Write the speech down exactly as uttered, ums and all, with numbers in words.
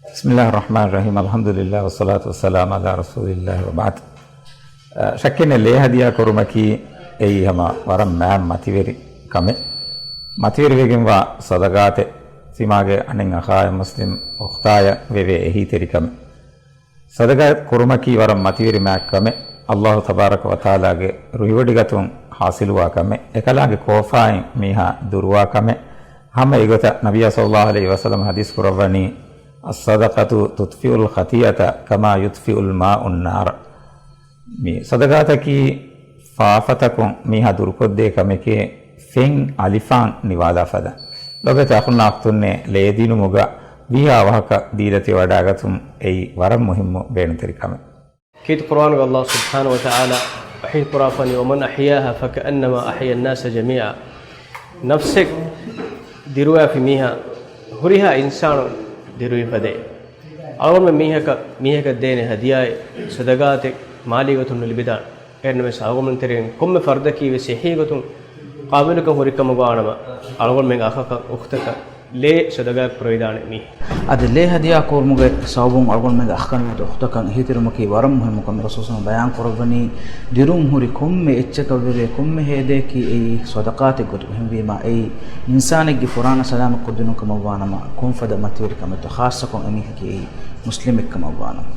بسم الله الرحمن الرحيم. الحمد لله والصلاة والسلام على رسول الله وبعد. އަ، ޝައްކެއް ނެތް، ލޭ ހަދިޔާ ކުރުމަކީ އެއީ ހަމަ ވަރަށް މާތް މަތިވެރި ކަމެއް. މަތިވެރިވެގެންވާ ޞަދަޤާތެއް، ތިމާގެ އަނެއް އަޚާއަށް މުސްލިމް އުޚްތާޔަށް ވެވޭ އެހީތެރިކަމެއް. ޞަދަޤާތް ކުރުމަކީ ވަރަށް މަތިވެރި މާތް ކަމެއް. ﷲ ތަބާރަކަ ވަތަޢާލާގެ ރުހިވޮޑިގަތުން ޙާޞިލުވާ ކަމެއް. އެކަލާނގެ ކޯފާއިން މީހާ ދުރުވާ ކަމެއް. ހަމަ އެގޮތަށް ނަބިއްޔާ ޞައްލައްލާހު ޢަލައިހި ވަސައްލަމަ ޙަދީޘް ކުރައްވަނީ، الصدقة تطفئ الخطيئة كما يطفئ الماء النار. މި ޞަދަޤާތަކީ ފާފަތަކުން މީހާ ދުރުކޮށްދޭ ކަމެކޭ، ފެން އަލިފާން ނިވާލާ ފަދަ. ލޮބުވެތި އަޚުންނާ އުޚްތުންނޭ، ލޭ ދިނުމުގަ ވީހާ ވާހަކަ ދީލަތި ވަޑާގަތުން އެއީ ވަރަށް މުހިއްމު ބޭނުންތެރި ކަމެއް. ކީރިތި ޤުރުއާނުގަ ﷲ ސުބްޙާނަހޫ ވަތަޢާލާ ވަޙީ ކުރާފަނީ، ومن أحياها فكأنما أحيا الناس جميعا. ނަފްސެއް ދިރުވާފި މީހާ ހުރިހާ އިންސާނު ދިރުވި ފަދައިން. އަޅުގަނޑުމެން މީހަކަށް، މީހަކަށް ދޭނެ ހަދިޔާއެއް ޞަދަޤާތެއް މާލީ ގޮތުން ނުލިބިދާނެ. އެހެންނަމަވެސް އަޅުގަނޑުމެން ތެރެއިން ކޮންމެ ފަރްދަކީ ވެސް އެހީ ގޮތުން ޤާބިލުކަން ހުރި ކަމުގަ ވާނަމަ، އަޅުގަނޑުމެންގެ އަޚަކަށް އުޚްތަކަށް ލޭ ޞަދަޤާތް ކުރެވިދާނެ މީހެއް. އަދި ލޭ ހަދިޔާ ކުރުމުގެ ސަބަބުން އަޅުގަނޑުމެންގެ އަޚަކަށް ނުވަތަ އުޚްތަކަށް އެހީތެރިވުމަކީ ވަރަށް މުހިއްމު ކަމެއް. ރަސޫލު ޞައްލައްލާހު ޢަލައިހި ވަސައްލަމަ ބަޔާން ކުރައްވަނީ، ދިރުން ހުރި ކޮންމެ އެއްޗަކަށްވެރި ކޮންމެ ހޭދައަކީ އެއީ ޞަދަޤާތެއް ގޮތުގަ. އެހެންވީމާ އެއީ އިންސާނެއްގެ ފުރާނަ ސަލާމަތް ކޮށްދިނުން ކަމަށްވާނަމަ، ކޮންފަދަ މަތިވެރި ކަމެއްތޯ، ޚާއްޞަކޮށް އެމީހަކީ އެއީ މުސްލިމެއް ކަމަށްވާނަމަ.